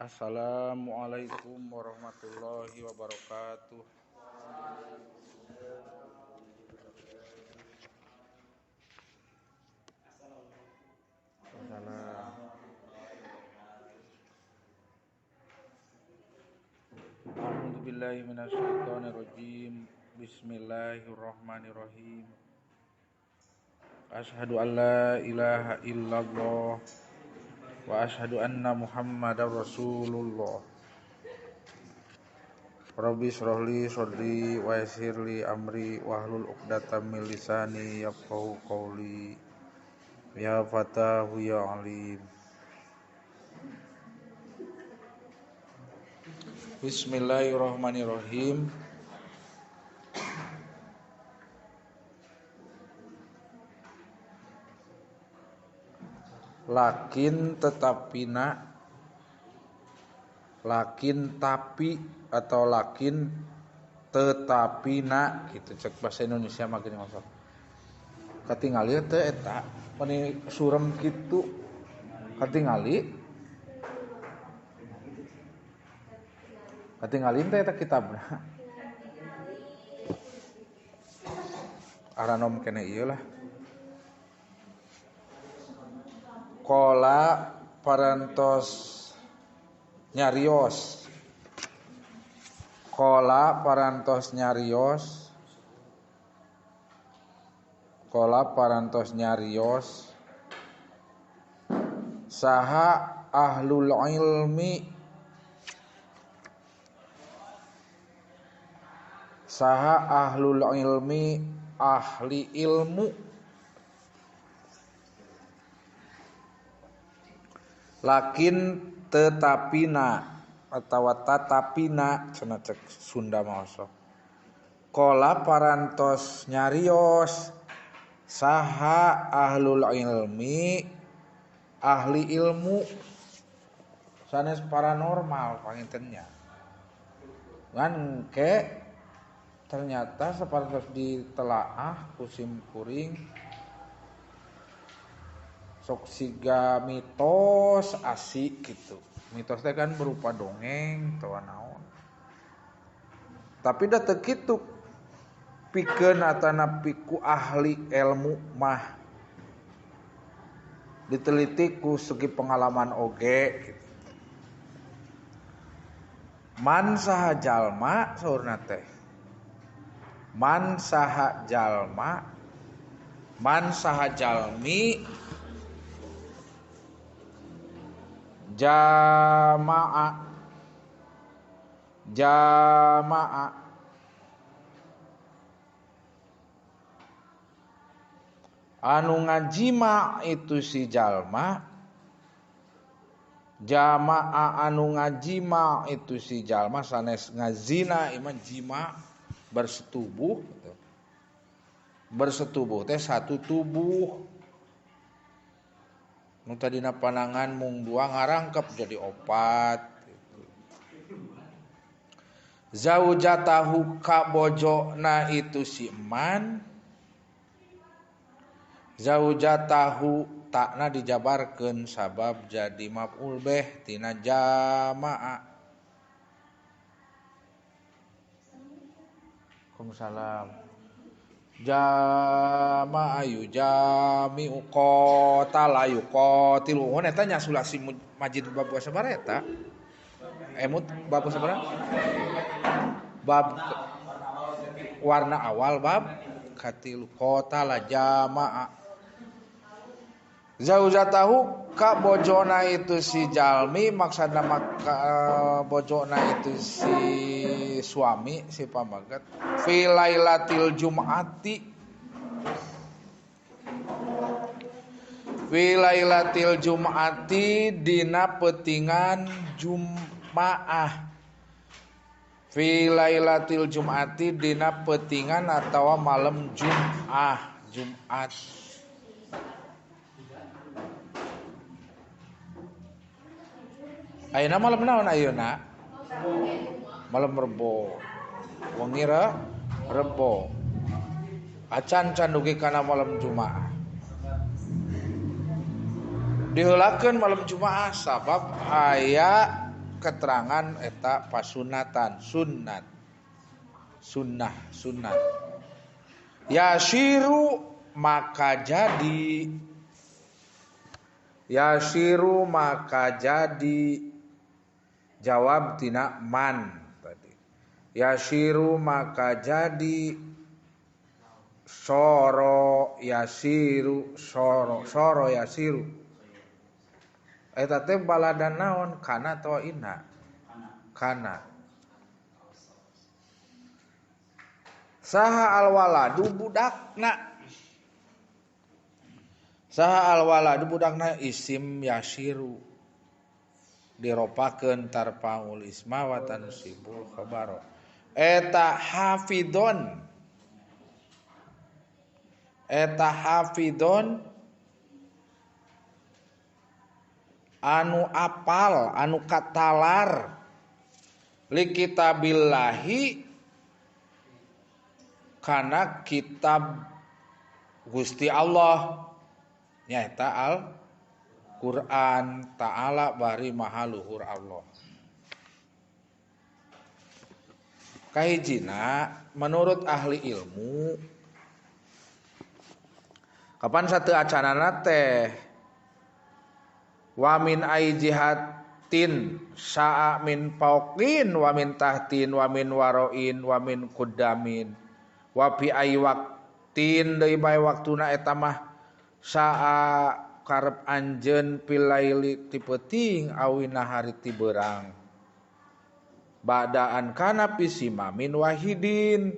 Assalamualaikum warahmatullahi wabarakatuh. Assalam. A'udzubillahi minasyaitonirrajim. Bismillahirrahmanirrahim. Asyhadu an la ilaha illallah wa asyhadu anna Muhammadar Rasulullah. Rabbi shrah li sadri wa yassir li amri wahlul 'uqdatam min lisani yafqahu qawli. Ya Fatahu ya Alim. Bismillahirrahmanirrahim. Lakin tetapi na, lakin tapi atau lakin tetapi na gitu cek bahasa Indonesia mah gini maksud. Katingali teh eta meni surem kitu katingali. Katingali teh eta kitabna. Aranom kene ieu lah. Kola parantos nyarios. Kola parantos nyarios. Kola parantos nyarios. Saha ahlul ilmi. Saha ahlul ilmi, ahli ilmu. Lakin tetapina atau tatapina cenah cek Sunda mah sok. Kola parantos nyarios saha ahlul ilmi, ahli ilmu sanes paranormal pangintennya. Ngan ke ternyata saparantos ditelaah kusim kuring sok siga mitos asik gitu. Mitos teh kan berupa dongeng atau naon. Tapi da teu kitu pikeun atanapi ku ahli ilmu mah diteliti ku segi pengalaman oge gitu. Man saha jalma saurna teh. Man saha jalma, man saha jalmi jama'a, jama'a anu ngajima itu si jalma, jama'a anu ngajima itu si jalma sanes ngazina iman jima bersetubuh gitu. Bersetubuh teh satu tubuh. Nu tadina panangan mung dua ngarangkep jadi opat gitu. Zaujatahu ka bojona itu si eman. Zaujatahu takna dijabarkeun sabab jadi maf'ul bih tina jama'a. Waalaikumsalam. Jama'a yujami'u qatala yuqatilu. Oh eta nya sulasi majid bab sabaraha eta? Emut bab sabaraha? Bab warna awal bab katilu qatala jama'a. Zaujatahu ka bojona itu si jalmi, maksudna maka bojona itu si suami si pamaget fi lailatil jum'ati, fi lailatil jum'ati dina petingan Jumaah, fi lailatil jum'ati dina petingan atawa malam Jum'ah, Jumat. Ayeuna malam naon ayeuna? Malam Rebo. Wengi Rebo. Acan can dugi kana malam Jumaah. Diheulakeun malam Jumaah sabab aya keterangan eta pasunatan sunat sunnah sunat. Yasiru maka jadi, yasiru maka jadi jawab tina man tadi. Yasiru maka jadi soro yasiru soro soro yasiru. Eta teh baladan naon kana atawa inna? Kana. Saha alwaladu budakna. Saha alwaladu budakna isim yasiru diropakeun tarpaul isma wa tansibul khabaro. Eta hafidon, eta hafidon anu apal anu katalar li kitabillahi kana kitab Gusti Allah nyaeta Al Quran ta'ala bari maha luhur Allah. Kahijina menurut ahli ilmu kapan satu acanana teh wa min aijihatin sa'a min fauqin wa min tahtin wa min waroin wa min quddamin wa bi ai waqtin deui bae waktuna eta mah sa'a karep anjeun pilaili ti peuting awina hari ti beurang badaan kana pisimamin wahidin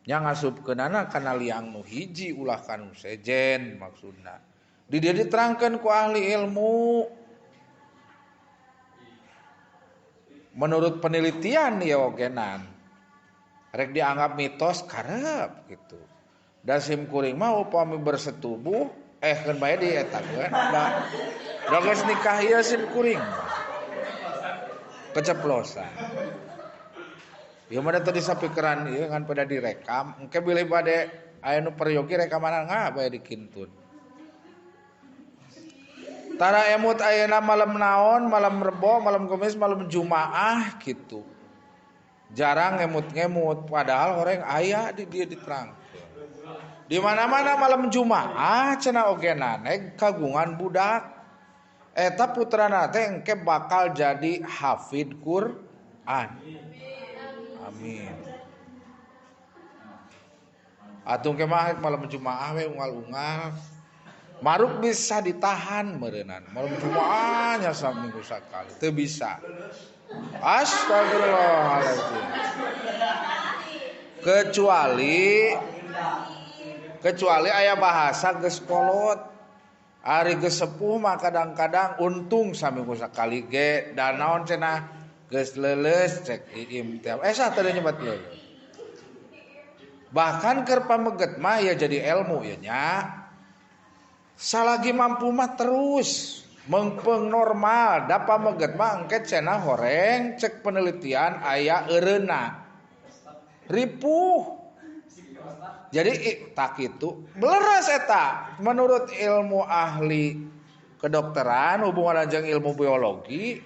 nya ngasupkeunana kana liang nu hiji ulah kanu sejen maksudna. Di dieu diterangkeun ku ahli ilmu menurut penelitian ya ogenan rek dianggap mitos karep gitu. Da sim kuring mah upami bersetubuh keun bae di eta keun da geus nikah ieu sim kuring keceplosan. Ieu mah tadi sapikeran ieu ngan pada direkam engke bilih bade aya nu peryogi rekamanan ngah bae dikintun. Tara emut ayeuna malam naon, malam Rebo, malam Kamis, malam Jumaah gitu. Jarang ngemut-ngemut padahal orang aya di dia diterangkeun. Di mana-mana malam Jumaah cenah ogenan kagungan budak. Eta putrana teh engke bakal jadi hafid Quran. Amin. Atuh engke mah malam Jumaah we unggal-unggal. Maruk bisa ditahan meureunan. Malam Jumaahnya saminggu sakali teu bisa. Astagfirullahaladzim. Kecuali aya bahasa geus kolot. Ari geus sepuh mah kadang-kadang untung saminggu sakali ge da naon cenah geus leuleus cek iim teh. Sah teu nyebat leuleus. Bahkan keur pameget mah ya jadi ilmu ya nya. Salagi mampu mah terus mengpeng normal da pameget mah engke cenah horeng cek penelitian aya eureuna ripuh. Jadi tak itu beleres eta menurut ilmu ahli kedokteran hubungan jeung ilmu biologi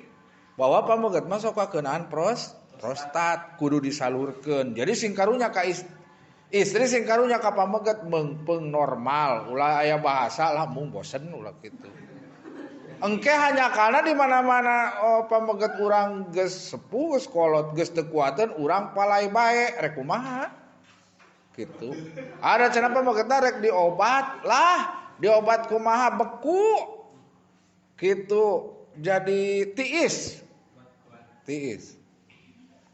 bahwa pameget mah sok kakeunaan prostat kudu disalurkeun. Jadi sing karunya ka istri sing karunya ka pameget mengpeng normal ulah aya bahasa lah mung bosen ulah kitu. Engke hanya karena di mana-mana pameget urang geus sepuh geus kolot geus teu kuateun urang palai bae rek kumaha gitu. Ada cenah pamegetna rek diobat lah, diobat kumaha beku gitu jadi tiis. Tiis.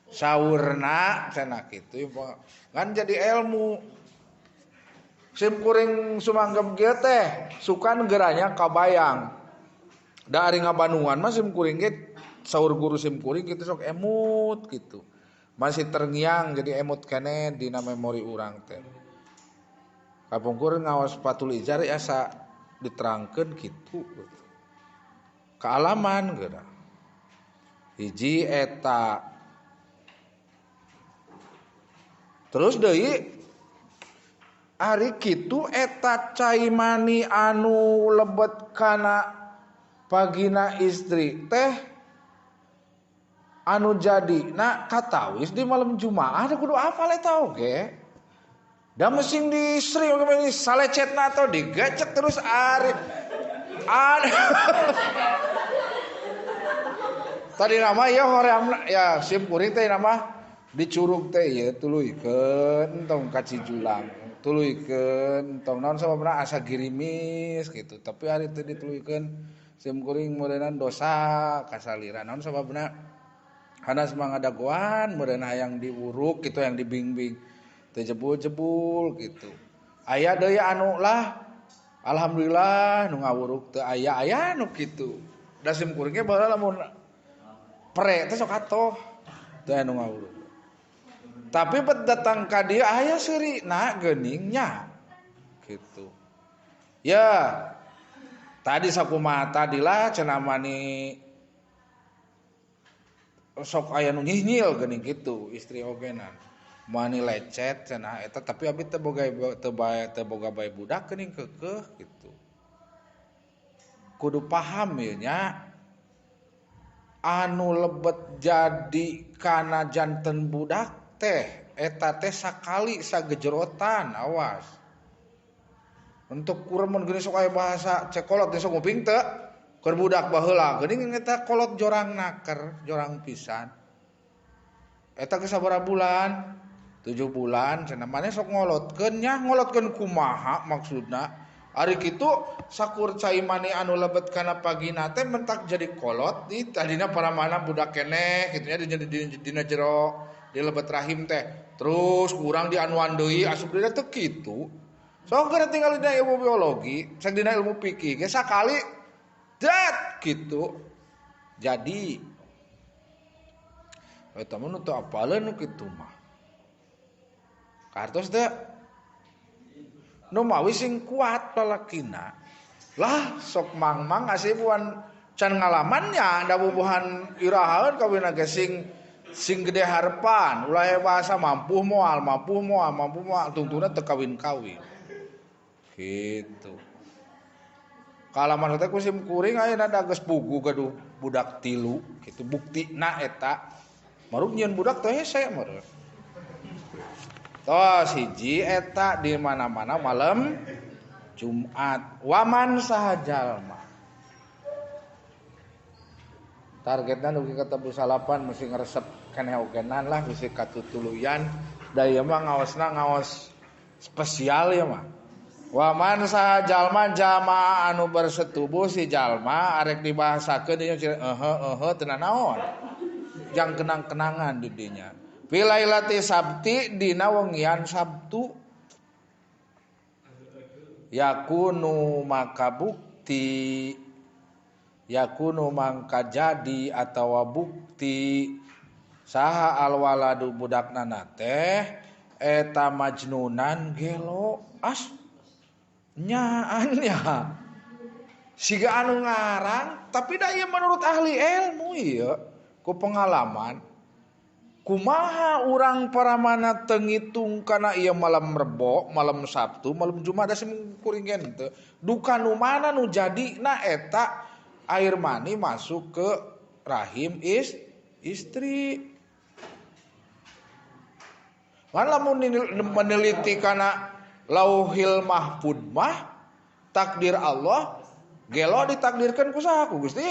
Saurna cenah kitu kan jadi ilmu. Sim kuring sumanggem kieu teh sukan geranya kabayang. Da ari ngabandungan mah sim kuring ge saur guru sim kuring kitu sok emut gitu. Masih terngiang jadi emut kene dina memori urang teh. Kapungkur ngaos Fathul Ijar asa diterangkeun kitu. Kaalaman geura. Hiji eta. Terus deui ari kitu eta cai mani anu lebet kana pagina istri teh Anu jadi nah katawis di malam Jumaah kudu apal eta oge. Da mesing di istri oge ini salecetna atau digecek terus ari. Tadi nama ya horeamna ya sim kuring teh nama dicurug teh ieu tuluykeun entong ka Cijulang. Tuluykeun entong naon sababna asa girimis gitu. Tapi ari teu dituluykeun sim kuring meureunnan dosa kasalira naon sababna hanas mangadagoan meureun hayang diuruk gitu yang dibingbing teu jebul-jebul gitu. Aya deui anu lah alhamdulillah nu ngawuruk teu aya aya nu kitu. Da sim kuring ge baheula lamun pre teh sok atoh teu anu ngawuruk. Tapi bet datang ka dieu aya seurina geuning nya gitu. Ya tadi sakumaha tadilah cenah mani sok aya nu nyinyil geuning kitu istri ogenan. Mani lecet cenah eta tapi abi teu boga teu boga bae budak geuning keukeuh gitu. Kudu paham ieu nya. Anu lebet jadi kana janten budak teh eta teh sakali sagejerotan awas. Untuk kuremun geuning sok aya bahasa cekolot teh sok nguping teu keur budak baheula geuning eta kolot jorang naker jorang pisan. Eta geus sabaraha bulan? 7 bulan cenah maneh sok ngolotkeun nya ngolotkeun kumaha maksudna? Ari kitu sakur cai mani anu lebet kana pagina teh mentak jadi kolot di tadina para mana budak keneh kitu nya dina jero di lebet rahim teh terus kurang di anuan deui asup dina teh kitu. Sok geura tinggal dina ilmu biologi, sok dina ilmu fikih ge sakali dat kitu. Jadi eta mah nu teu apaleun nu kitu mah. Kartos teh nu mawi sing kuat lalakina. Lah sok mangmang asibuan can ngalamannya da bubuhan irahaeun kawin ge sing gede harepan ulah bahasa mampu moal mampu moal mampu moal tungtuna teu kawin-kawin. Gitu. Kalaman teh ku sim kuring ayeuna da geus pugu gaduh budak tilu kitu buktina eta. Maruk nyieun budak teh hese meureun. Tos hiji eta di mana-mana malam Jumat waman saha jalma. Targetna dugi ka tebu salapan mesti ngresep keneh ogenan lah bisi katutuluyan da ieu mah ngaosna ngaos spesial ya mah. Waman saha jalma jamaah anu bersetubuh si jalma arek dibahasakeun ieu euheuh teu naon. Jang kenang-kenangan di dinya. Filailati sabti dina wengian Sabtu yakunu maka bukti yakunu mangka jadi atawa bukti saha alwaladu budakna teh eta majnunan gelo as nyaannya siga anu ngarang tapi da ieu menurut ahli ilmu ieu ku pengalaman kumaha urang paramana teu ngitung kana ieu malam Rebo, malam Sabtu, malam Jumat da sim kuring teu. Duka nu mana nu jadina eta air mani masuk ke rahim istri. Mana lamun meneliti kana Lauhil Mahfud mah takdir Allah gelo ditakdirkan ku saha ku Gusti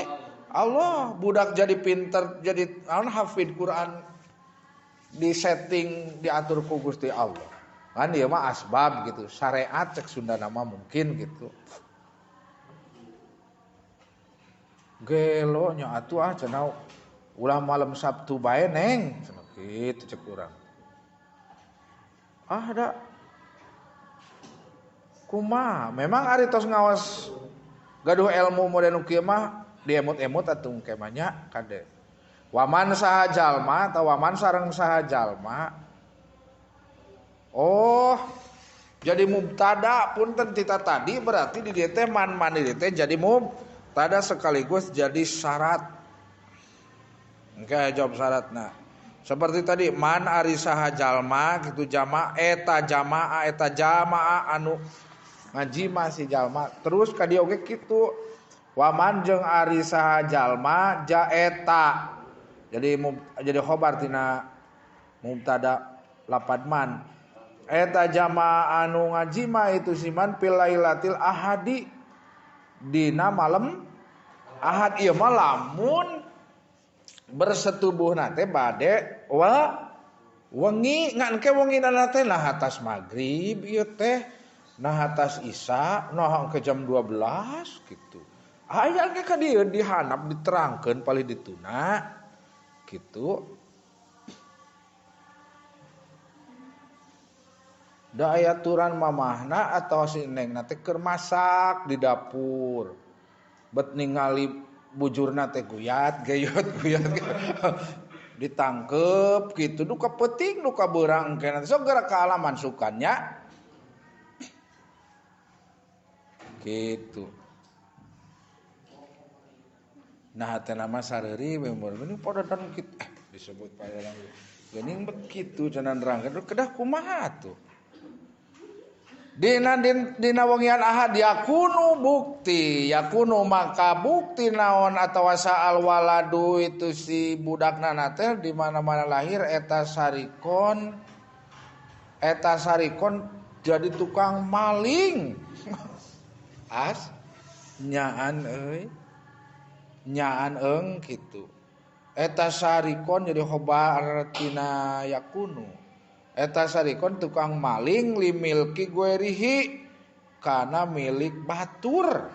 Allah. Budak jadi pinter jadi naon hafid Quran di setting diatur ku Gusti Allah. Kan ieu mah asbab gitu, syariat cek Sunda nama mungkin gitu. Gelo nya atuh ah cenah ulah malam Sabtu bae neng cenah kitu cek urang. Ah da kumaha memang ari tos ngawas gaduh ilmu model nu kieu mah diemut-emut atuh engke mah nya kade. Waman saha jalma atau waman sareng saha jalma. Oh, jadi mubtada punten tita tadi berarti di dieu teh man-man di dieu teh jadi mubtada sekaligus jadi syarat. Engke jawab syaratna. Seperti tadi man ari saha jalma kitu jama eta jamaah eta jamaah anu ngaji masih jalma terus ka dieu oge kitu. Waman jeung ari saha jalma ja eta Jadi khobar tina mubtada lapad man. Eta jama anu ngajima itu siman pilailatil ahadi dina malam ahad ieu mah lamun bersetubuhna teh bade wa wengi ngan ke wengina teh nah atas magrib ieu teh nah atas isya nah ke jam 12 gitu. Aya ge ka dieu dihanap diterangkeun palih dituna gitu. Da aya aturan mamahna atau si nengna teh keur masak di dapur. Bet ningali bujurna teh guyat geyot guyat ditangkep gitu duka peuting duka beurang engke sok geura kaalaman sukannya gitu. Nah teh nama sareuri we mun pododan kitu disebut payalang geuning bet kitu cenah nerangkeun kedah kumaha tuh. Dina dina wengian ahad yakunu bukti yakunu maka bukti naon atawa saal waladu itu si budakna teh di mana-mana lahir eta sarikon jadi tukang maling. As nyaan euy nyaan eung kitu eta sarikon jadi khobar tina yakunu eta sarikon tukang maling limilki guerihi kana milik batur.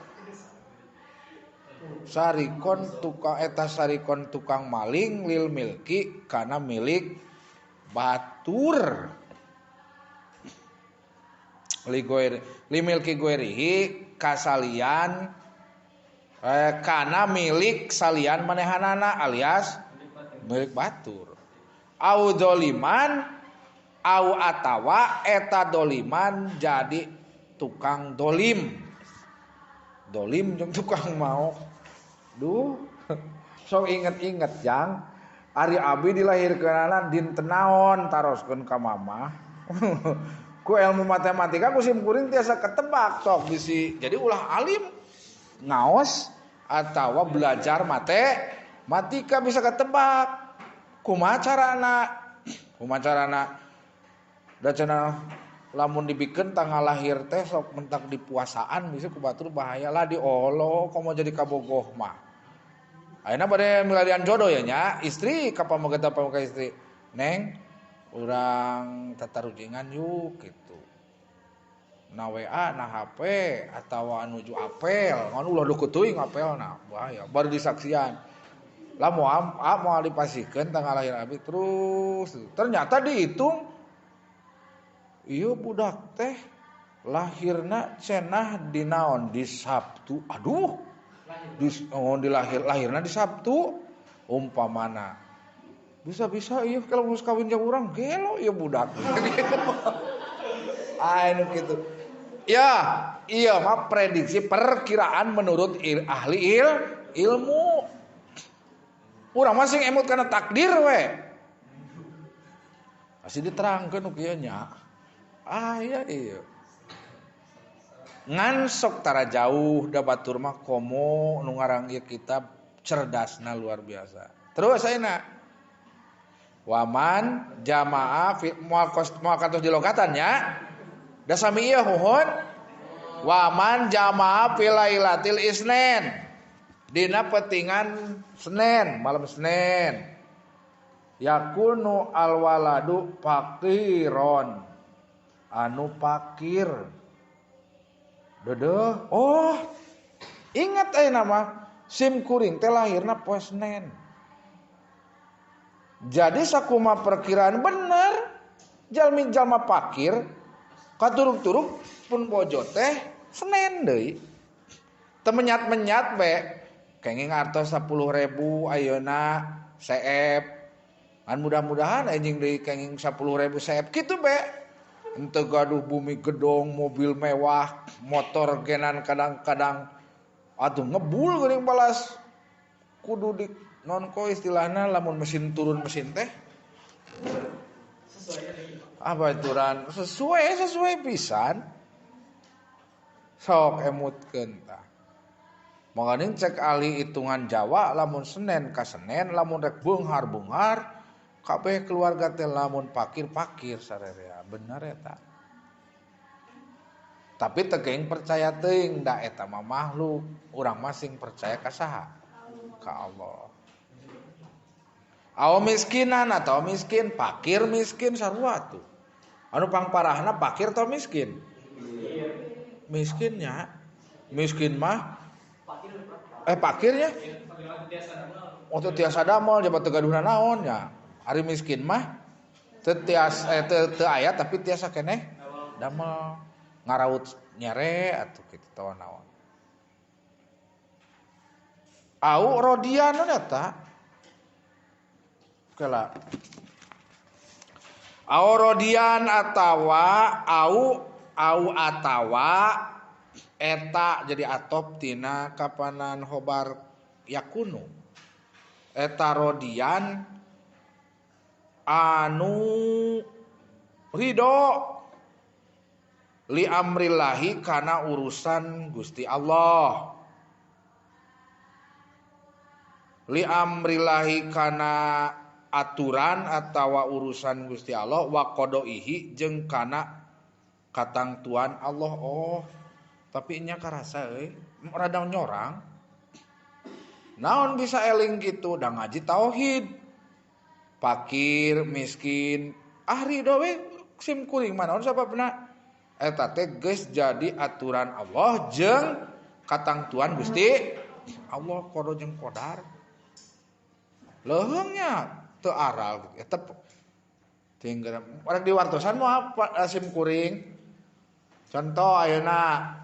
Sarikon tukang eta sarikon tukang maling lil milki kana milik batur. Limilki guerihi kasalian kana milik salian manehanana alias milik batur. Au doliman au atawa eta doliman jadi tukang dolim. Dolim jeung tukang mau. Duh, sok inget-inget jang. Ari abi dilahirkeunana dinten naon taroskeun ka mamah. Ku ilmu matematika ku sim kuring tiasa ketebak sok bisi. Jadi ulah alim ngaos atawa belajar matematika bisa ketebak. Kumaha carana? Kumaha carana? Da cenah lamun dibikeun tanggal lahir teh sok mentak di puasaan bisa ku batur bahaya lah diolo komo jadi kabogoh mah. Ayeuna bade milarian jodoh ya nya, istri ka pameget ka istri. Neng, urang tatarujingan yuk gitu. Na WA, na HP atawa nuju apel, ngan ulah deukeut teuing apelna, bahaya. Baru disaksian. Lah moal moal dipasikeun tanggal lahir abi terus. Ternyata dihitung ieu budak teh lahirna cenah di naon di Sabtu. Aduh. Di oh, di lahirna di Sabtu umpamana. Bisa-bisa ieu kalau geus kawin jeung urang gelo ieu budak. Anu kitu. Ya, iya mah prediksi perkiraan menurut ahli ilmu. Urang mah sing emut kana takdir we. Masih diterangkeun nu kieu nya. Ah iya iya. Ngan sok tara jauh da batur mah komo nu ngarang ieu kitab cerdasna luar biasa. Terus ayeuna waman jamaah moal kantos dilokatan nya. Da sami ieu huhun waman jamaah fi lailatil isnin. Dina petingan Senin, malam Senin. Yakunu alwaladu faqiron. Anu pakir. Dedeh. Oh, ingat ayeuna mah sim kuring teh lahirna poe Senin. Jadi sakuma perkiraan bener jalmi jalma pakir katuruk-turuk pun bojo teh Senin deui. Teu menyat-menyat we kenging artos 10.000 ayeuna seep. An mudah-mudahan anjing deui kenging 10.000 seep kitu be. Henteu gaduh bumi gedong, mobil mewah, motor genan kadang-kadang atuh ngebul geuning balas kudu di non ko istilahna lamun mesin turun mesin teh apa aturan sesuai pisan sok emutkeun tah. Makanya cek ahli hitungan Jawa lamun Senin ka Senin lamun rek beunghar-beunghar kabeh keluarga teh lamun pakir-pakir sarerea bener eta. Tapi teu geuing percaya teuing da eta mah makhluk, urang mah sing percaya ka saha? Ka Allah. Aw miskinan atau miskin, pakir miskin sarua tuh. Anu pangparahna pakir atau miskin? Miskinnya. Miskin mah pakirnya waktu tiasa damel jabat teu gaduhna naon nya. Ari miskin mah teu tiasa teu aya tapi tiasa keneh damel ngaraut nyere atuh kitu tawa naon. Au rodian eta kela. Au rodian atawa au au atawa eta jadi atop tina kapanan hobar yakunu eta rodian anu ridho li amrillahi kana urusan Gusti Allah li amrillahi kana aturan atawa urusan Gusti Allah wa qadaihi jeung kana katangtuan Allah. Oh tapi nya karasa euy rada nyorang naon bisa eling kitu da ngaji tauhid pakir miskin ah ridho we sim kuring mah naon sababna eta teh geus jadi aturan Allah jeung katangtuan Gusti Allah qada jeung qadar leuheungnya teu aral gitu eta tinggal orang di wartosan mah apa sim kuring contoh ayeuna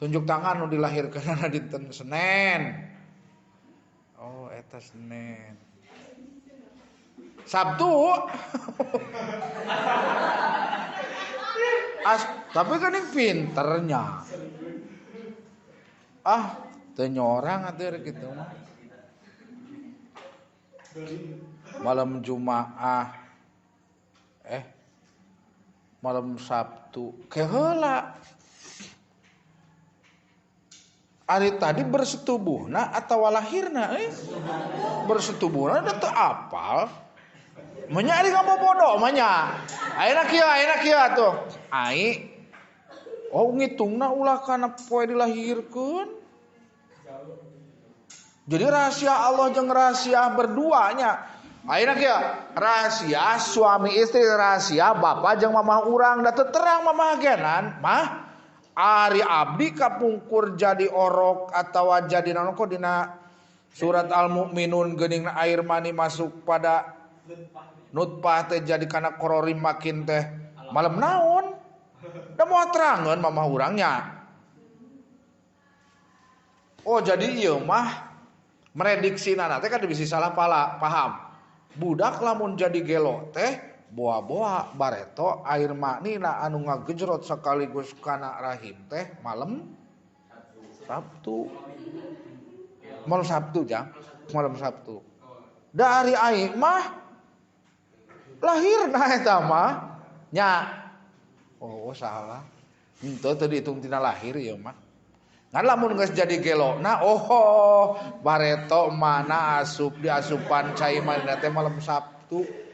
tunjuk tangan nu dilahirkeun dinten Senin. Oh, eta Senin. Sabtu. Tapi kan ini pinternya. Ah, teu nyorang atuh kitu mah. Malam Jumaah. Malam Sabtu. Keheula. Ari tadi bersetubuhna atawa lahirna bersetubuhna da teu apal. Menya ari ngabobodo menya. Ayeuna kieu atuh. Ai oh ngitungna ulah kana poe dilahirkeun. Jadi rahasia Allah jeung rahasia berduanya. Ayeuna kieu rahasia suami istri, rahasia bapak jeung mamah urang da teu terang mamah genan mah. Ari abdi kapungkur jadi orok atawa jadi naon kok dina surat Al-Mu'minun geuning air mani masuk pada nutpah teh jadi kana kororim makin teh malam naon da moal terangeun mamah urangnya. Oh jadi ieu mah merediksi nana teh kan bisa salah paham. Budak lamun jadi gelo teh boa-boa bareto air manina anu ngagejrot sekaligus kana rahim teh malam Sabtu. Malam Sabtu jang, malam Sabtu. Dari aing mah lahirna eta mah nya. Oh salah. Henteu teu dihitung tina lahir ieu mah. Ngan lamun geus jadi gelona oh bareto mana asup diasupan cai manina teh malam Sabtu.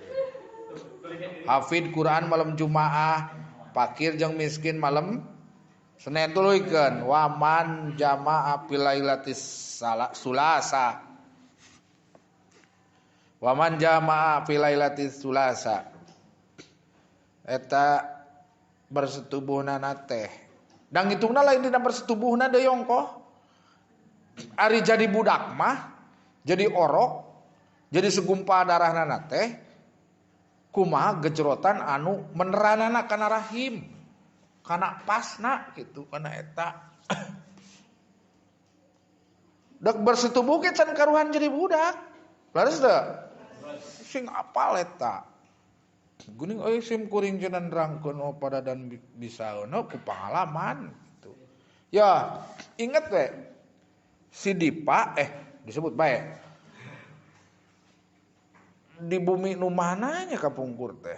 Hafid Quran malam Jumaah, pakir jeung miskin malam Senin tuluykeun. Waman jama'a filailatis sulasa. Waman jama'a filailatis sulasa. Eta bersetubuhna teh. Dang hitungna lain dina bersetubuhna deui ongkoh. Ari jadi budak mah, jadi orok, jadi segumpal darahna teh. Kumaha gejrotan anu meneranana kana rahim kana pasna gitu kana eta dek bersetubuh ge can karuhan jadi budak leres teu sing apal eta geuning euy sim kuring cenah nerangkeun oh pada dan bisa ono ku pangalaman gitu ya inget we si Dipa disebut bae di bumi nu mananya kapungkur teh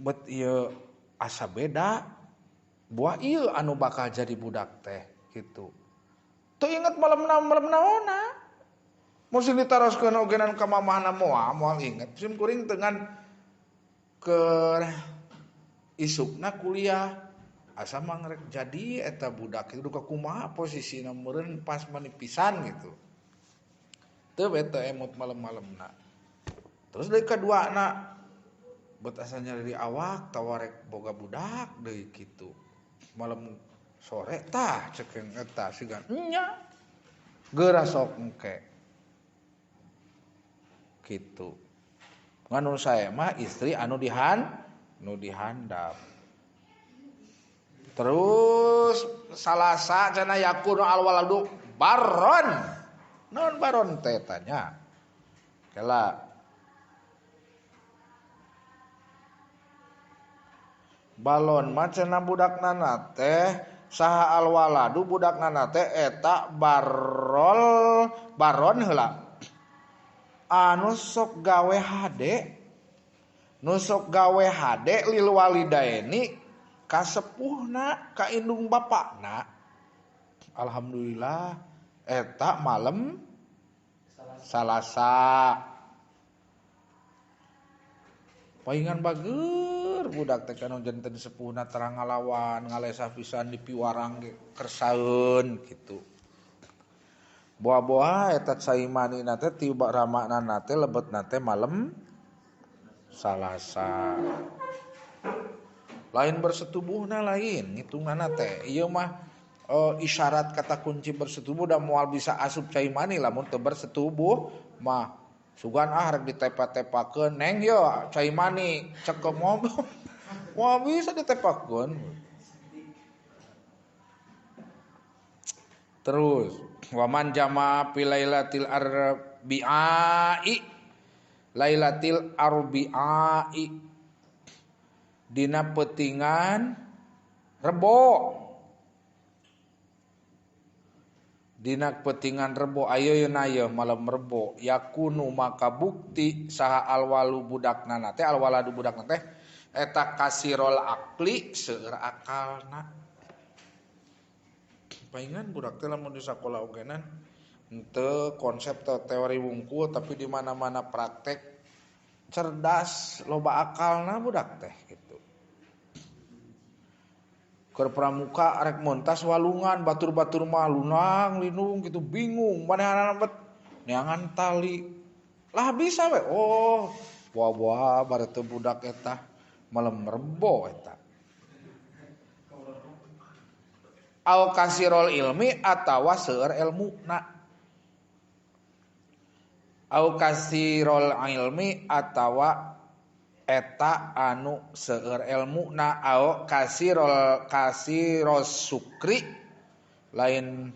bet ieu asa beda buah ieu anu bakal jadi budak teh gitu. Teu inget malam malam naonna. Musim ditaroskeun ogenan ka mamahna moal inget. Sim kuring dengan ke isukna kuliah asa mangrek jadi eta budak itu duka kumaha posisina meureun pas manipisan gitu. Teu we teu emut malam-malamna. Terus deui kaduana bet asa nyari awak tawarek boga budak deui kitu. Malam sore tah cekeng eta sigan nya geura sok engke. Kitu. Nganu saya mah istri anu nu dihandap. Terus Salasa cenah yakunu alwaladu baron. Naon baron teh tanya. Kela balon mah cenah budakna teh saha alwaladu budakna teh eta barol baron heula. Anu sok gawe hade nu sok gawe hade lil walidaini ka sepuhna ka indung bapakna. Alhamdulillah eta malam Salasa. Paingan bager budak teh kanu janten sepuhna terang ngalawan ngalesah pisan di piwarang ge kersaeun kitu. Boa-boa eta caimanina teh tiba ramakna teh lebetna teh malam Salasa. Lain bersetubuhna lain ngitunganna teh. Ieu mah isyarat kata kunci bersetubuh da moal bisa asup cai mani lamun teu bersetubuh mah sugan ah rek ditepa-tepakeun neng yo cai mani cekep moal bisa ditepakeun. Terus waman jama fi lailatil arbi'ai lailatil arbi'ai dina petingan rebo dina petingan rebo ayeuna ye malam rebo yakunu maka bukti saha alwalu budakna teh alwaladu budakna teh eta kasirol akli seueur akalna. Paingan budak teh lamun di sakola ogenan henteu konsep teori wungkul tapi di mana-mana praktek cerdas loba akalna budak teh gitu. Keur pramuka arek montas walungan batur-batur mah lunang linung gitu bingung manehanana bet neangan tali lah bisa we oh buah-buah bare teu budak eta malam rebo eta. Au kasirol ilmi atawa seueur ilmuna. Au kasirol ilmi atawa eta anu seueur ilmuna au kasirol kasiros sukri lain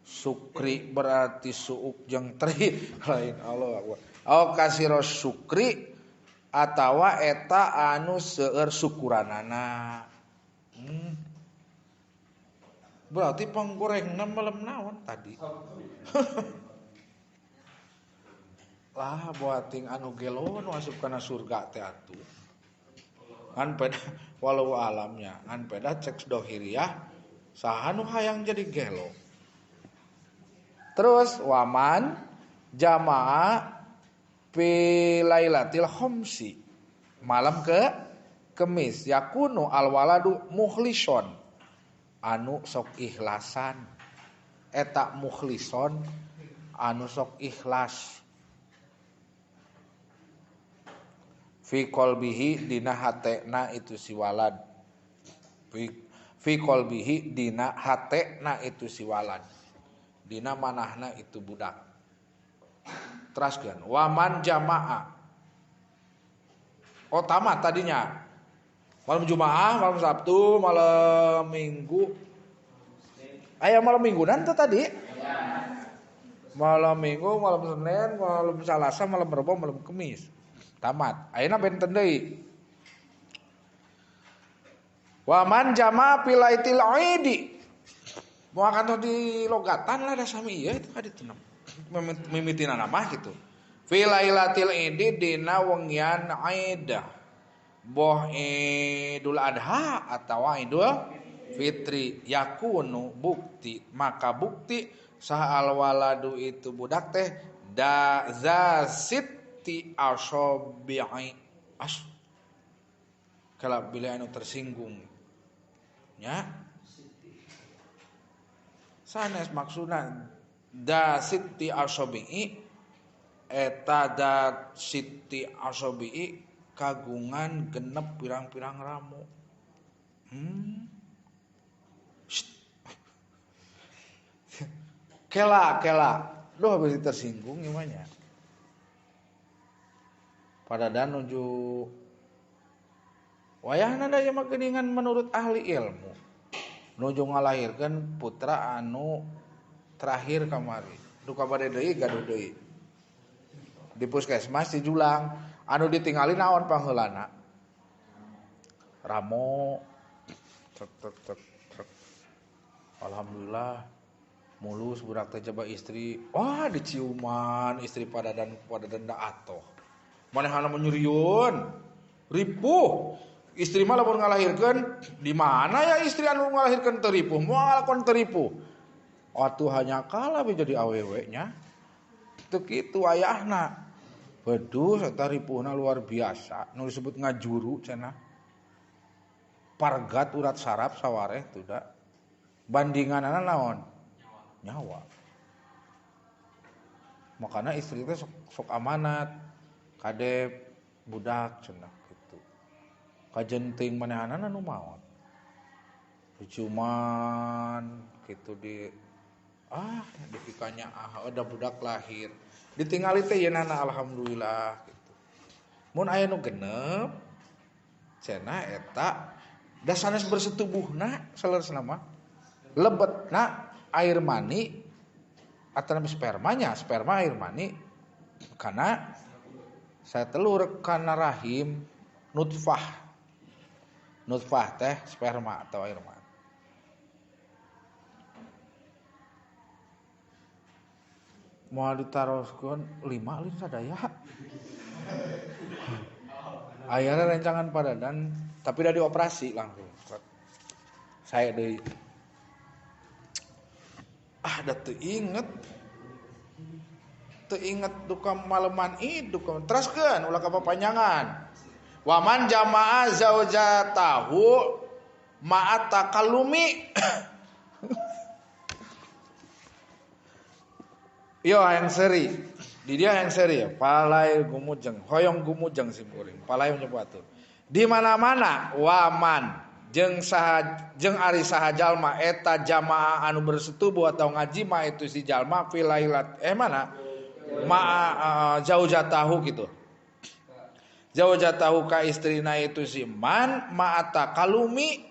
sukri berarti suuk jeung tri lain Allah akbar. Au kasiros sukri atawa eta anu seueur syukuranana. Berarti panggorengna malam naon tadi. Lah buating anu gelo nu asup kana surga teh atuh. Ngan peda walau alamnya, ngan peda cek dohiriah saha nu hayang jadi gelo. Terus waman jamaah fi lailatil khamsi malam ke Kemis yakunu alwaladu mukhlison anu sok ikhlasan eta mukhlison anu sok ikhlas fi qalbihi dina hatena itu si walad fi qalbihi dina hatena itu si walad dina manahna itu budak. Teraskeun waman jamaah oh tamat tadinya malam Jumaah, malam Sabtu, malam Minggu. Aya malam Minggu nanti tadi. Malam Minggu, malam Senin, malam Salasa, malam Rebo, malam Kemis. Tamat. Ayeuna benten deui. Wa man jama'a pilaitil aidi. Moal kantos di logatan lah da sami ieu itu ka ditu mimitina mah kitu. Fi lailatil idi dina wengian Aidah. Boh Idul Adha atawa Idul Fitri. Yakunu bukti, maka bukti saha al waladu itu budak teh da za sitti asobi'i as. Kalau bila anu tersinggung nya sanes maksudna da sitti asobi'i eta da sitti asobi'i kagungan genep pirang-pirang ramu. Kela kela duh habis tersinggung gimana padadan nuju wayahna da ieu mah geuningan menurut ahli ilmu nuju ngalahirkeun putra anu terakhir kamari duka bade deui gaduh deui di puskesmas di Julang anu ditingali naon pangheulana ramo tek tek tek tek alhamdulillah mulus budak teh coba istri wah diciuman istri padadan da atoh manehna menyuriun ripuh istri mah lamun ngalahirkeun di mana ya istri anu ngalahirkeun teu ripuh moal kon teu ripuh atuh hanya kalah jadi awewe nya teu kitu ayahna beduh eta ripuhna luar biasa nu disebut ngajuru cenah pargat urat saraf sawareh tuh da bandinganana naon nyawa. Makana istri teh sok amanat kade budak cenah kitu. Kajenting manehanana nu maot. Cuman kitu di dipikanya ada budak lahir. Ditingali teh yeunana alhamdulillah kitu. Mun aya nu genep cenah eta da sanes bersetubuhna saleresna mah lebetna air mani atau spermanya, sperma air mani karena saya telur karena rahim nutfah. Nutfah teh sperma atau air mani. Mau ditaroskeun 5 lin sadaya. Akhirnya rencangan padadan tapi udah dioperasi langsung. Saya deui da teu inget duka maleman duka teraskeun ulah ka papanjangan waman jama'a zaujatahu ma'a takallumi yo yang seri di dia yang seri ya palai gumujeng hoyong gumujeng simkuring palai menyebut di mana-mana waman jeung saha jeung ari saha jalma eta jamaah anu bersetubuh atau ngajima itu si jalma filailat mana ma zaujatahu gitu zaujatahu ka istrina itu si man ma'ata kalumi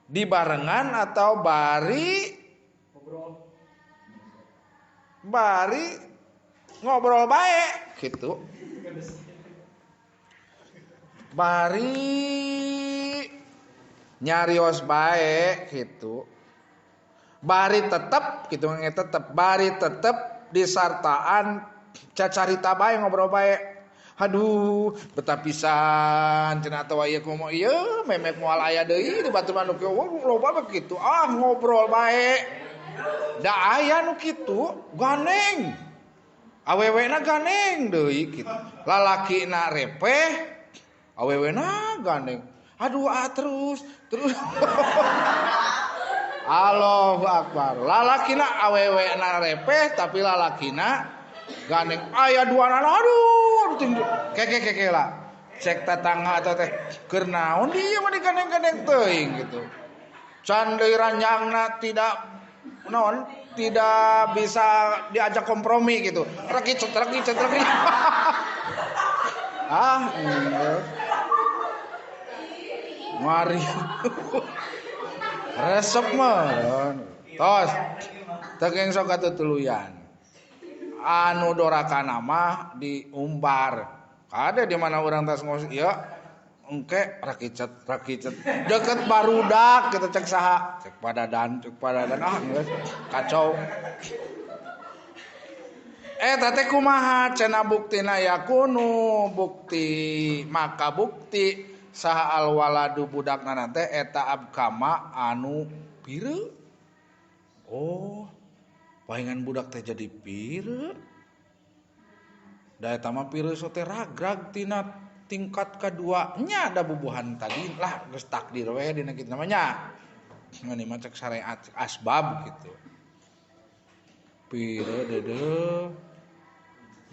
dibarengan atau bari ngobrol bae gitu bari nyarios bae gitu bari tetep gitu tetep bari tetep disartaan cacarita bae ngobrol bae aduh betah pisan cenah atawa ieu kumaha ieu memek moal aya deui di batur nu kieu loba begitu ngobrol bae da aya nu kitu ganeng awewena ganeng deui kitu lalakina repeh awewena ganeng aduh terus terus Allahu akbar lalakina awewena repeh tapi lalakina gandeng aya dua nana aduh keke lah cek tetangga atau teh keur naon dia mah digandeng-gandeng teuing gitu can deui ranjangna tidak naon tidak bisa diajak kompromi gitu rekicet mari resep mah tos teu sok katutuluyan anu dorakana mah diumbar ada di mana orang tas ngos ieu engke rakicet deket barudak kita cek saha cek padadan geus kacau teh kumaha cenah buktina yakunu bukti maka bukti saha al waladu budakna teh eta abkama anu Pire. Oh, palingan budak teh jadi pire. Da eta mah pire so teh ragrag tina tingkat kadua nya da bubuhan tadi lah geus takdir we dina kitu namanya. Ngan mah cek syariat asbab gitu. Pire deudeuh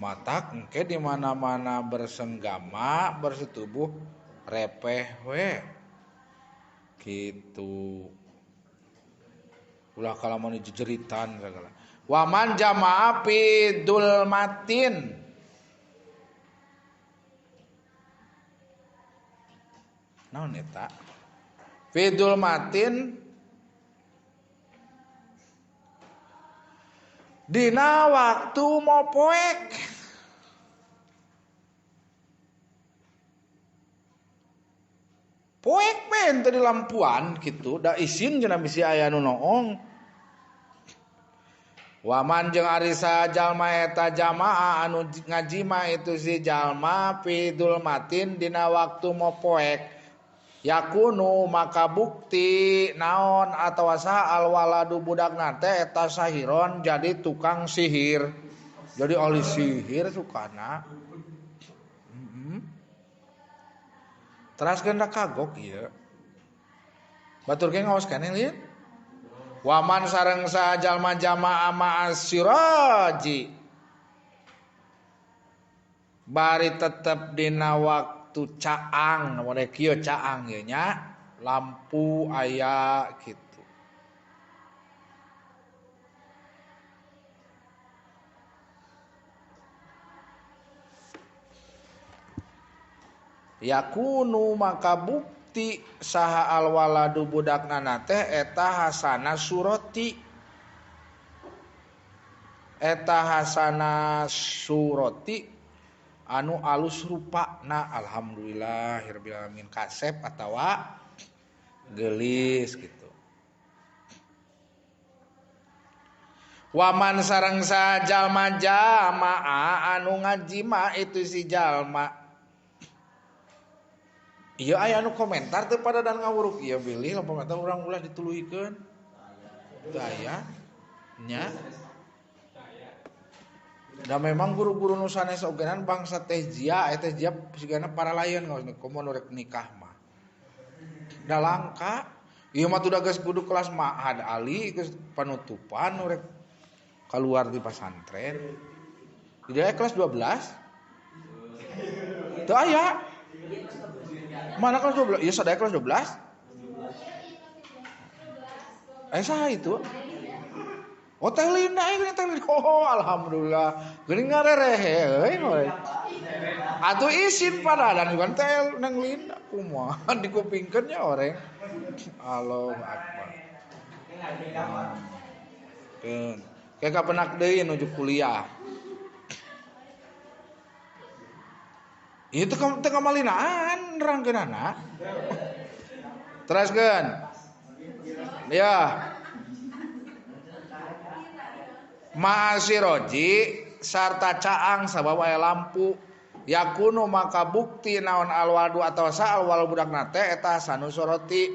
matak engke di mana-mana bersenggama bersetubuh repeh we gitu. Ulah kalamun jejeritan segala. Waman jama'a fi dulmatin. Naon eta? Fi dulmatin dina waktu mopoek. Poek ben teu di lampuan kitu, da isin cenah bisi aya nu noong. Waman jeung ari jalma eta jamaah anu ngajima itu si jalma fi dulmatin dina waktu mopoek. Yakunu maka bukti naon atawa saha alwaladu budakna teh eta sahiron jadi tukang sihir. Jadi ahli sihir sukana. Teraskeun da kagok ieu. Batur ge ngaos keneh lieu. Waman sareng saha jalma jamaah ma'asiraji. Bari tetep dina waktu caang, namanya kieu caang ieu nya, lampu aya gitu. Yakunu maka bukti saha alwaladu budakna teh eta hasana surati. Eta hasana surati anu alus rupana, alhamdulillahirabbil alamin, kasep atawa geulis gitu. Waman sareng sa jalma jamaah anu ngajima itu si jalma. Ieu aya anu komentar teu pada dan ngawuruk ieu bilih lamun komentar urang ulah dituluhikeun. Teu aya nya. Da memang guru-guru nu sanes ogenan bangsa teh jia, teh jia sigana para lain ngaos komo nu rek nikah mah. Da langka, ieu mah tuh geus kudu kelas ma'had ali geus panutupan nu rek keluar di pasantren. Di daerah kelas 12. Teu aya. Mana kelas 12? Iya sadaya kelas 12. Saha itu? Oh Teh Linda, geuning Teh Linda. Oh alhamdulillah. Geuning ngarerehe euy. Atuh isin pada dan bukan Teh Neng Linda kumaha dikupingkeun nya oreng. Allahu akbar. Keun. Kayak kapenak deui nuju kuliah. Itu teu kamalinaan nerangkeunana. Teraskeun. Ya. Ma'asiroji sarta caang sabab aya lampu yakunu maka bukti naon alwaldu atawa sa alwal budakna teh eta sanu soroti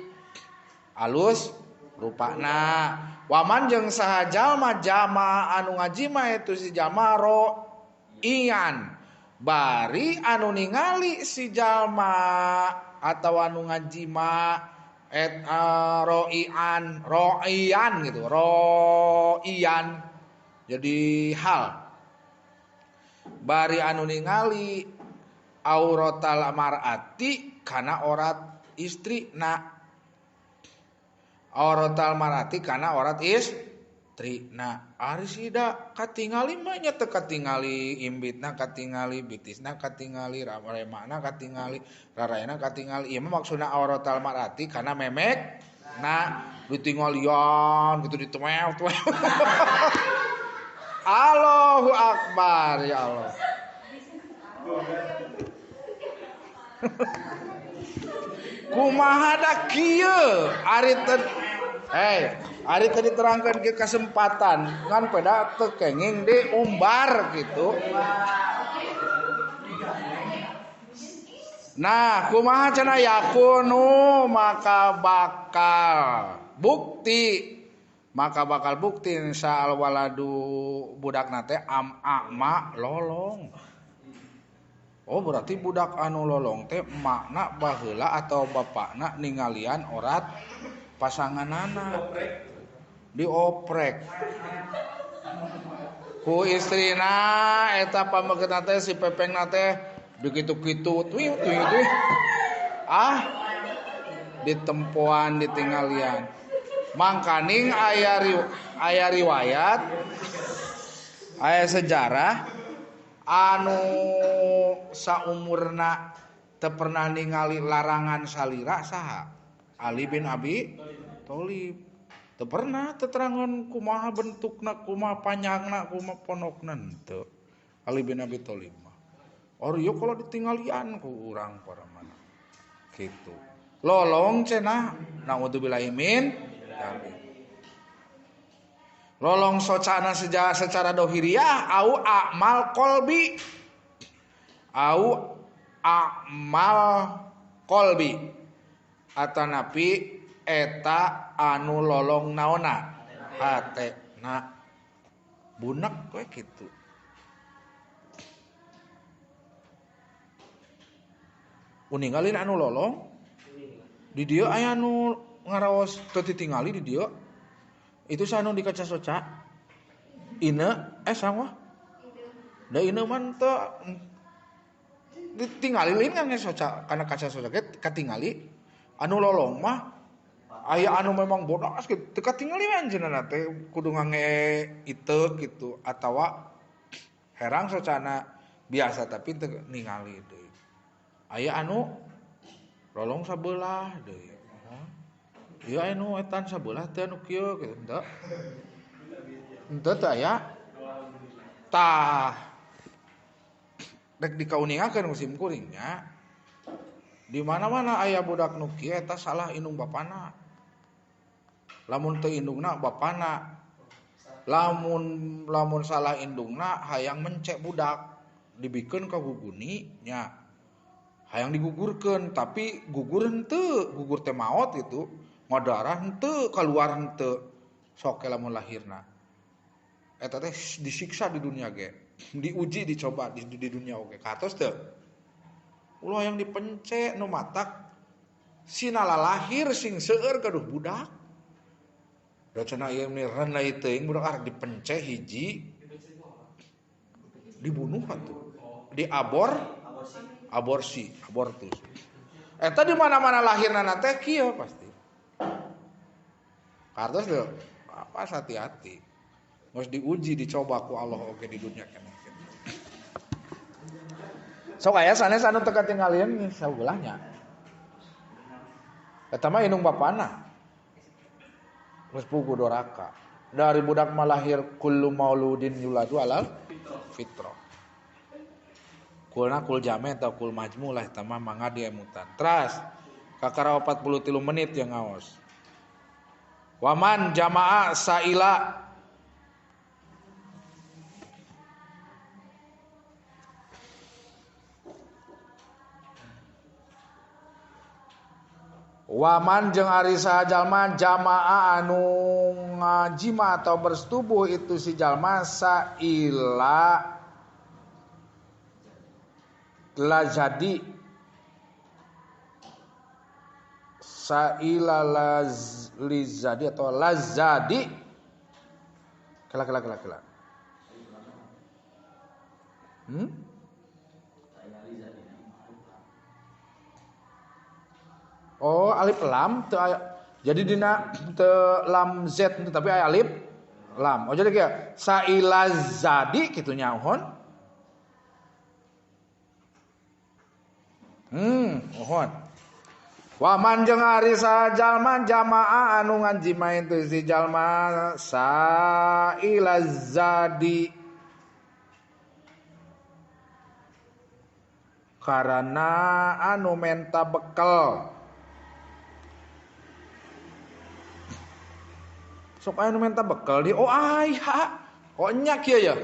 alus rupana. Waman jeung saha jalma jama anu ngajima itu si jama ro ian bari anu ningali si jalma atawa anu ngajima et roian roian gitu roian jadi hal bari anu ningali auratal mar'ati kana orat istri na auratal mar'ati kana orat istri na ari sida katingali mah nya teu katingali imbitna katingali bitisna katingali remana katingali rarayana katingali ieu mah maksudna auratal mar'ati kana memek na ditinggalian gitu ditumew-tumew. Allahu akbar ya Allah. Kumaha da kieu ari teu ari teu diterangkeun ke kesempatan ngan peda teu kenging diumbar gitu. Nah, kumaha cenah yakunu maka bakal bukti maka bakal bukti saal waladu budakna teh am ama lolong. Oh berarti budak anu lolong teh makna baheula atau bapakna ningalian orat pasanganana dioprek ku istrina eta pamegetna teh si pepengna teh begitu-gitu tuih tuih tuih ah ditempoan ditinggalian. Mangkaning aya riwayat aya sejarah anu saumurna teu pernah ningali larangan salira saha Ali bin Abi Thalib. Teu pernah teterangan kumaha bentukna, kumaha panjangna, kumaha ponokna henteu. Ali bin Abi Thalib mah. Or ieu kalau ditinggalian ku urang para mana. Gitu. Lolong cenah naudzubillahi min dzalik. Lolong socana secara dohiriah au a'mal qalbi. Au a'mal qalbi. Atanapi eta anu lolong naona hatena bunek we kitu. Uningalin anu lolong di dieu aya anu ngaraos teu ditingali di dieu. Itu sanu di kaca soca. Ine sangwah. Da ine mah teu ditingali lain kan soca kana kaca soca ge katingali. Anu lolong mah aya anu memang bodas gitu teu katingali anjeunna teh kudu ngange iteuk gitu atawa herang socana biasa tapi teu ningali deui. Aya anu lolong sabelah deui. Ieu anu etan sabelah teh anu kieu kitu henteu. Henteu teh aya. Tah rek dikauningakeun musim kuringnya. Di mana-mana aya budak nu kieu eta salah indung bapana. Lamun teu indungna bapana. Lamun salah indungna hayang mencek budak dibikeun ka guguni nya. Hayang digugurkeun tapi gugur henteu, gugur teh maot gitu. Ngadarah henteu, kaluar henteu. Sok lamun lahirna. Eta teh disiksa di dunia ge. Diuji dicoba di dunia oge. Katos teu? Ulah yang dipencet nu matak sinala lahir sing seueur gaduh budak. Da cenah ieu meni renai teuing budak arek dipence hiji dibunuh atuh. Diabor aborsi, abortus. Eta di mana-mana lahirna teh kieu pasti. Kartos teu apa hati-hati. Geus diuji dicoba ku Allah oge di dunia keneh. Sok aya sanes anu teu katinggalian sabelahnya. Eta mah indung bapana. Geus pugu doraka. Dari budak mah lahir kullu mauludin yuladu alal fitrah. Kulna kul jame atau kul majmu lah eta mah mangga diemutan. Teras kakara 43 menit yang ngaos. Waman jamaah saila waman jeung ari saha jalma jamaah anu ngajima atau bersetubuh itu si jalma saila lazadi saila lazlizadi atau lazadi kela kela kela kela Oh alif lam teu aya. Jadi dina teu lam z tapi aya alif lam. Oh jadi kieu sailazadi kitu nya uhon. Uhon. Wa man jeung ari sajalma jamaah anu ngajimain teu si jalma sailazadi karena anu menta bekel. Sok aya nu menta bekel di oh aya. Oh nya kieu ya.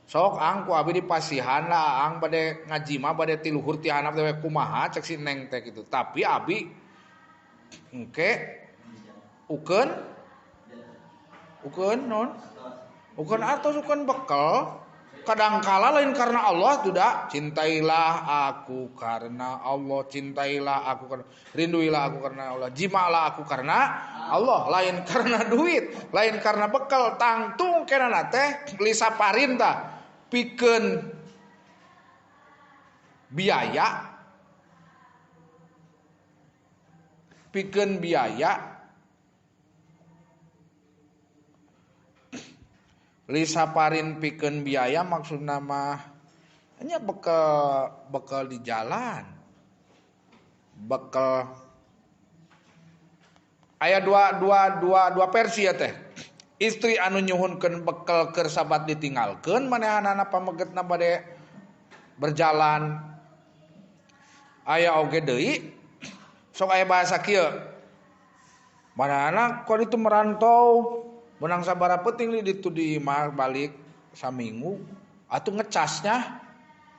Sok ang ku abi dipasihan lah ang bade ngaji mah bade ti luhur ti handap teh kumaha cek si neng teh kitu. Tapi abi engke Ukeun ukeun non ukeun artos ukeun bekal. Kadangkala lain karena Allah tidak, cintailah aku karena Allah, cintailah aku karena, rinduilah aku karena Allah, jimalah aku karena Allah, lain karena duit, lain karena bekal. Tangtung kenana teh lisa parintah pikeun biaya, pikeun biaya lisa parin pikeun biaya maksudna mah nya bekal, bekal di jalan, bekal aya dua versi ya teh. Istri anu nyuhunkeun bekal keur sabat ditinggalkeun manehanana pamegetna bade berjalan. Aya oge deui sok aya bahasa kieu, manehana kok itu merantau menang sabara penting li ditu di balik saminggu atau ngecasnya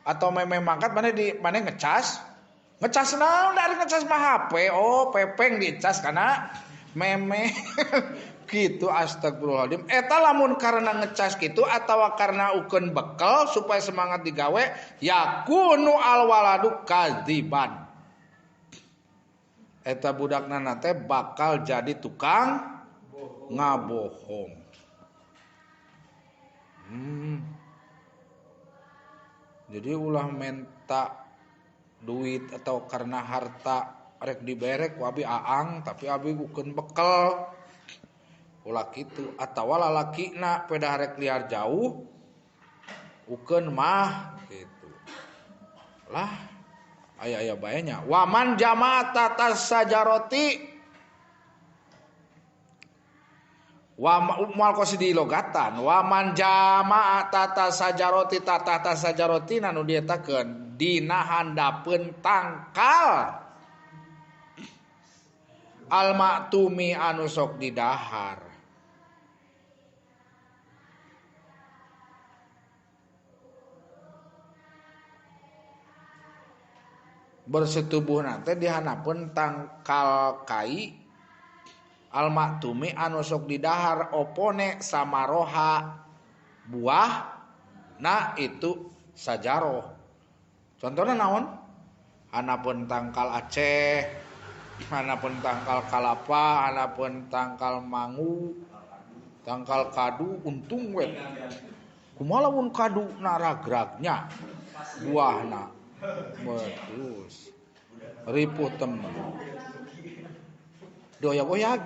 atau meme mangkat mana di mana ngecas ngecas naon dari ngecas mah HP, oh pepeng dicas karena meme gitu. Astagfirullahaladzim. Eta lamun karena ngecas gitu atau karena ukeun bekal supaya semangat digawe, yakunu alwaladu kadziban, eta budakna teh bakal jadi tukang ngabohong. Jadi ulah menta duit atau karena harta rek diberek ku abi aang tapi abi bukan bekal, ulah kitu. Atawa lalakina pedah rek liar jauh ukeun mah gitu lah, aya-aya bae nya. Waman jamaah tatas sajaroti wa mual kosi logatan waman jamaah tata sajaroti tata sajaroti nanu dietakeun dina handapeun tangkal al maktumi anu sok didahar. Bersetubuhna teh dihanapeun tangkal kai al maktumi anu sok didahar opone samaroha buah na itu sajaroh. Contohnya naon? Hanapun tangkal Aceh, hanapun tangkal kalapa, hanapun tangkal mangu, tangkal kadu, untung we. Kumaha lamun kadu na ragragnya buahna. Bagus. Ripuh temen. Doyak-oyak.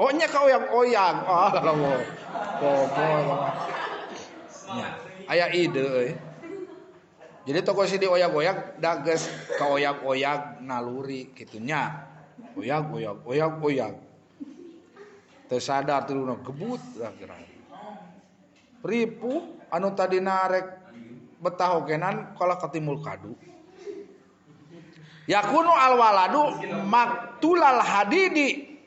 Oh nya ka oyak-oyak. Ah lamun. Komo. Nya, aya ide euy. Jadi toko si di oyak-oyak dages ka oyak-oyak naluri kitu nya. Oyak oyak oyak oyak. Teu sadar tuluna gebut lah kira. Ripuh anu tadina rek betah ogenan kalah katimul kadu. Yakunu alwaladu maktulal hadidi,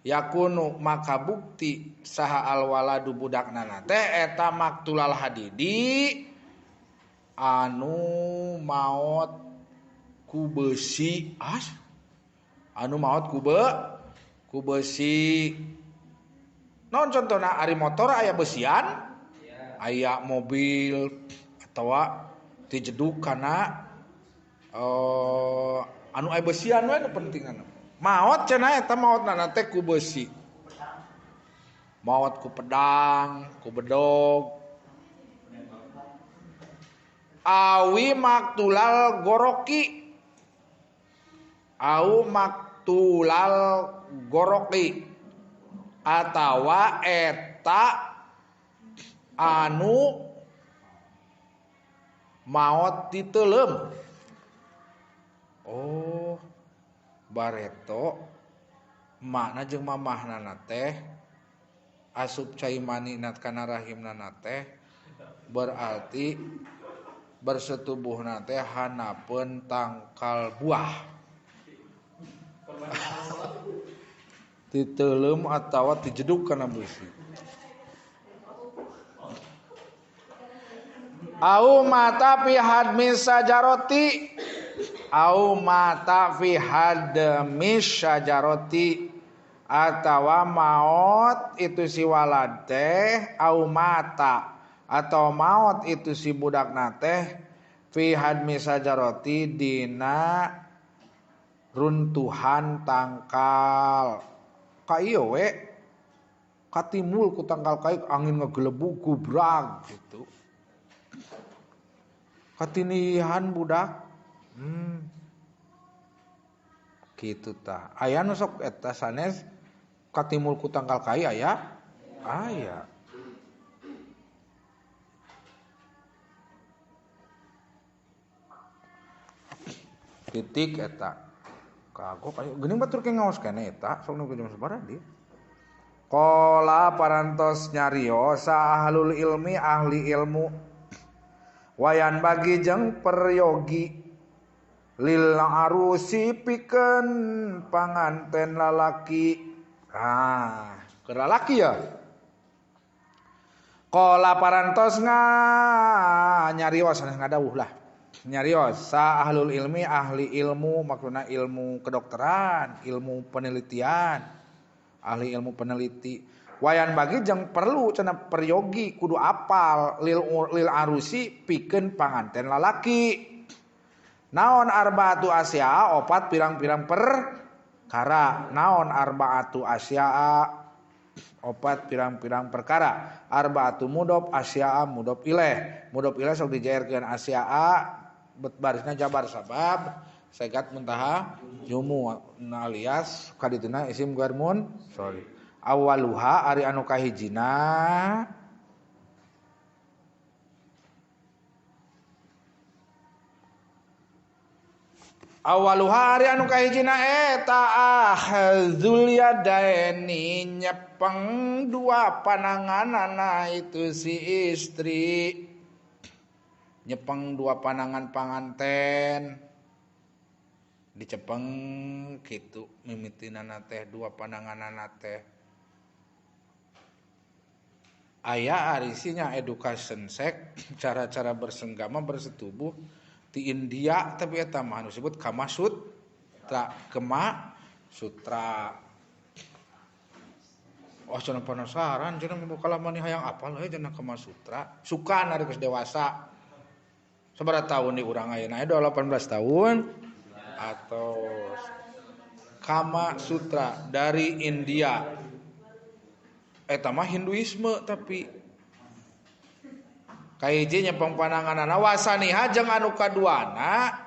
yakunu maka bukti saha alwaladu budakna teh eta maktulal hadidi anu maot ku besi, as anu maot ku besi. Naon contohna? Ari motor aya besian, aya mobil atawa dijeduk kana anu aya besian we nu pentingna. Maot cenah eta maotna teh ku besi. Maot ku pedang, ku bedog. Awi maktulal goroki. Au maktulal goroki atawa eta anu maot diteleum. Oh, bareto makna jeung mamahna teh asup cai manina kana rahimna teh berarti bersetubuhna teh hanapeun tangkal buah. Diteleum atawa dijeduk kana beusi. Au mata fi hadmi sajaroti Au mata fi hadmi syajarati atawa maot itu si walad teh au mata atau maot itu si budakna teh fi hadmi syajarati dina runtuhan tangkal. Ka ieu we katimul ku tangkal kai angin ngegelebug gubrag gitu. Katinihan budak. Kitu tah. Aya nu sok eta sanes katimul ku tangkal kai aya? Aya. Titik eta. Kagok aya geuning batur ke ngaos keneh eta sok nu jam sabaraha di. Qala parantos nyarios ahlul ilmi ahli ilmu wayan bagi jeung peryogi lil arusi pikeun panganten lalaki. Ah, keur lalaki ya. Qala parantos nyarios ngadawuh lah. Nyarios sa ahlul ilmi ahli ilmu maksudna ilmu kedokteran, ilmu penelitian, ahli ilmu peneliti. Wayan bagi jeung perlu cenah peryogi kudu apal lil arusi pikeun panganten lalaki. Naon arbaatu asya opat pirang-pirang perkara. Naon arbaatu asya opat pirang-pirang perkara. Arbaatu mudhof asya mudhof ilaih. Mudhof ilaih sok dijairkeun asya barisna jabar sabab segat muntaha jumu alias kadituna isim garmun sorry. Awaluha ari anu kahijina awaluha ari anu kahijina eta ahzul yadaini nyepeng dua pananganana itu si istri. Nyepeng dua panangan panganten dicepeng kitu mimitinana teh dua pananganana teh. Aya arisinya education sek cara-cara bersenggama bersetubuh di India tapi eta mah anu disebut Kama Sutra, Kema Sutra. Oh cenah penasaran cenah kalamani hayang apal we cenah Kama Sutra. Suka ari geus dewasa. Sabaraha tahun di urang ayeuna aya 18 tahun atau Kama Sutra dari India. Eta mah Hinduisme tapi kahiji nyepeng pananganana wasaniha jeung anu kaduana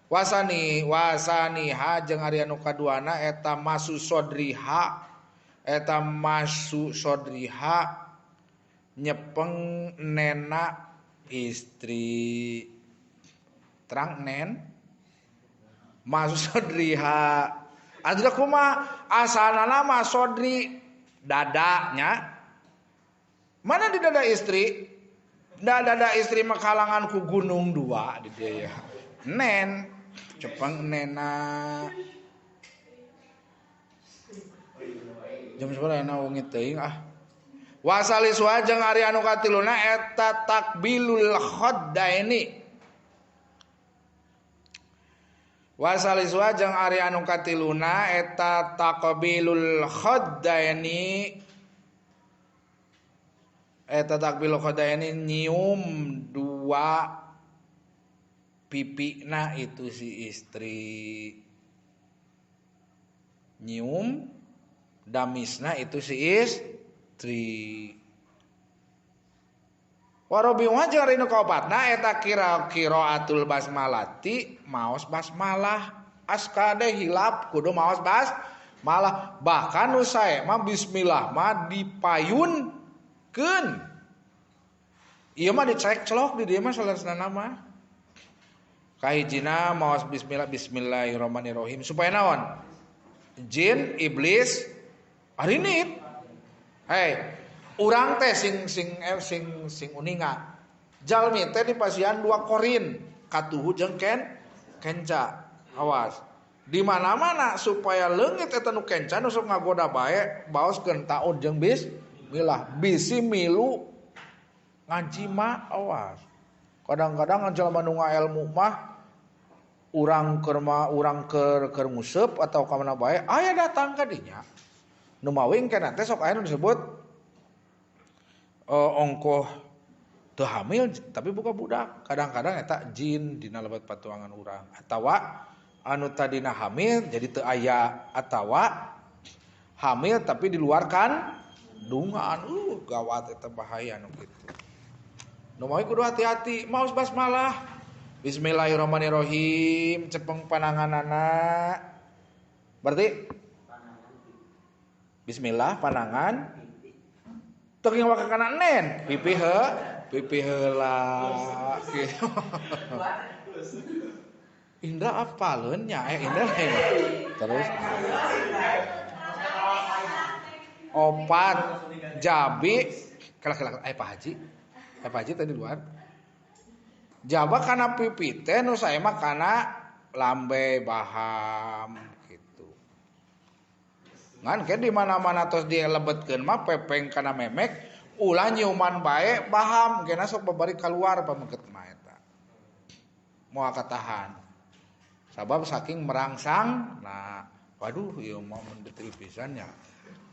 wasaniha jeung ari anu kaduana eta masu sodriha nyepeng nena istri terang nen masu sodriha atuh kumaha asalna mah sodri dadanya mana di dada istri dada istri makalangan ku gunung dua di dia ya. Nen cepeng nena jam sabaraha na wengi teuing ah wasaliswa jeung ari anu katiluna eta takbilul khaddaini wasaliswa jeung ari anu katiluna eta taqbilul khaddaini eta takbilul khaddaini nyium dua pipina itu si istri nyium damisna itu si istri. Warobi wajar inu kaopatna eta kira qiraatul basmalati maos basmalah askade hilap kudu maos basmalah bahkan nu sae mah bismillah mah dipayunkeun ieu mah dicek-celok di dieu mah saleresna mah kahijina maos bismillah bismillahirrahmanirrahim supaya naon jin iblis arinit. Hei urang teh sing uninga jalmi teh dipasihan dua korin katuhu jeung kenca awas di mana-mana supaya leungit eta nu kenca nu sok ngagoda bae baoskeun taun jeung bismillah bisi milu ngajima awas kadang-kadang jalma nu ngaelmu mah Urang keur mah urang keur keur nguseup atau ka mana bae aya datang ka dinya. Nu mawi engke teh sok aya nu disebut ongkoh teu hamil tapi buka budak. Kadang-kadang eta jin dina lebet patuangan urang atawa anu tadina hamil jadi teu aya atawa hamil tapi diluarkan dungan gawat eta bahaya nu kitu. Nu mawi kudu hati-hati maos basmalah. Bismillahirrahmanirrahim cepeng pananganana. Berarti bismillah panangan teu waka kana nen pipi he pipi heula. Indra apaleun nya Indra lain. Terus opat jabi kelak-kelak Pak Haji. Pak Haji tadi luar. Jaba kana pipi teh nu sae mah kana lambe baham gitu. Ngan ke di mana-mana tos dilebetkeun mah pepeng kana memek ulah nyiuman bae baham kena sok babari kaluar pamengket mah eta. Moal katahan. Sabab saking merangsang nah waduh ieu mah mun detail pisan nya.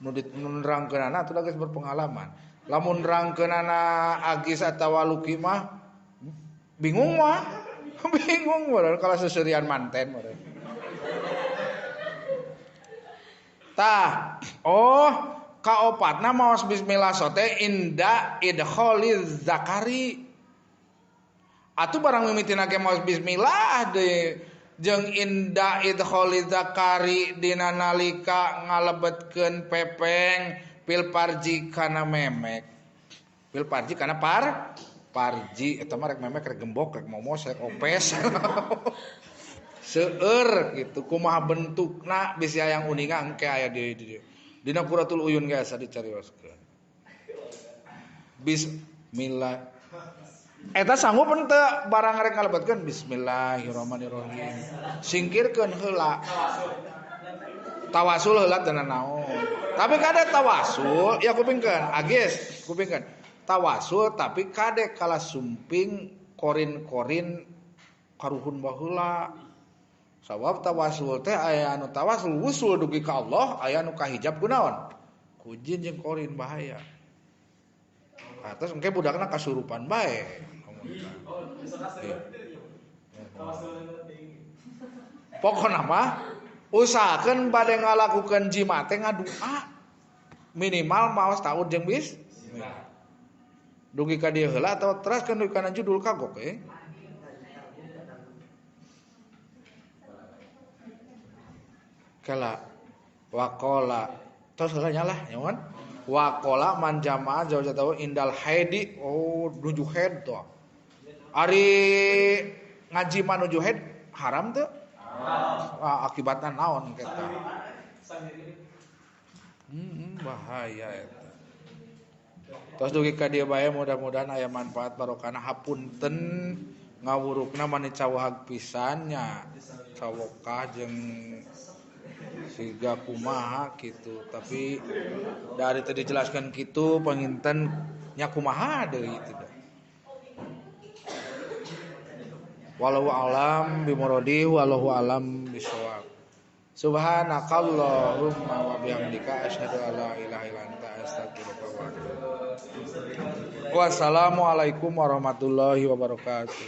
Nu nerangkeunana atuh geus berpengalaman. Lamun nerangkeunana Agis atawa Luki mah bingung mah. Bingung mah kalau seserian manten mah. Tah, oh kaopatna maos bismillah sote inda idkholiz zakari. Atuh barang mimitina ge maos bismillah deui jeung inda idkholiz zakari dina nalika ngalebetkeun pepeng pil parji kana memek. Pil parji kana par parji eta mah rek memek rek gembok rek momos rek opes. Seueur gitu kumaha bentukna bisi hayang uninga engke aya di dina Quratul Uyun ge asa dicarioskeun. Bismillah. Eta sanggup henteu barang rek ngalebetkeun bismillahirrahmanirrahim. Singkirkeun heula. Tawasul heula teu naon. Tapi kade tawasul ya kupingkeun, Agis kupingkeun. Tawasul tapi kade kala sumping korin-korin karuhun baheula. Sabab tawasul teh aya anu tawasul wusul dugi ka Allah, aya anu kahijab kunaon? Ku jin jeung korin bahaya. Atas engke budakna kasurupan bae. Pokona mah usahakeun bade ngalakukeun jima teh ngadua minimal maos taun jeung bis. Dugi ka dieu heula atawa teraskeun dugi kana judul kagok eh. Kala waqala terus heula nyalah nyawan waqala man jama'a zaujatahu indal haidi oh nuju haid tuh. Ari ngaji mah nuju haid haram teu? Haram. Akibatna naon kita? Bahaya eta. Tos dugi ka dieu bae mudah-mudahan aya manfaat barokana hapunten ngawurukna mani cawahag pisan nya cawokah jeung siga kumaha gitu tapi dari tadi dijelaskan gitu panginten nya kumaha deui tidak. Wallahu alam bimuradi wallahu alam bisawab. Subhanakallahumma wa bihamdika asyhadu an la ilaha illa anta astaghfiruka wa atubu ilaik. Wassalamualaikum warahmatullahi wabarakatuh.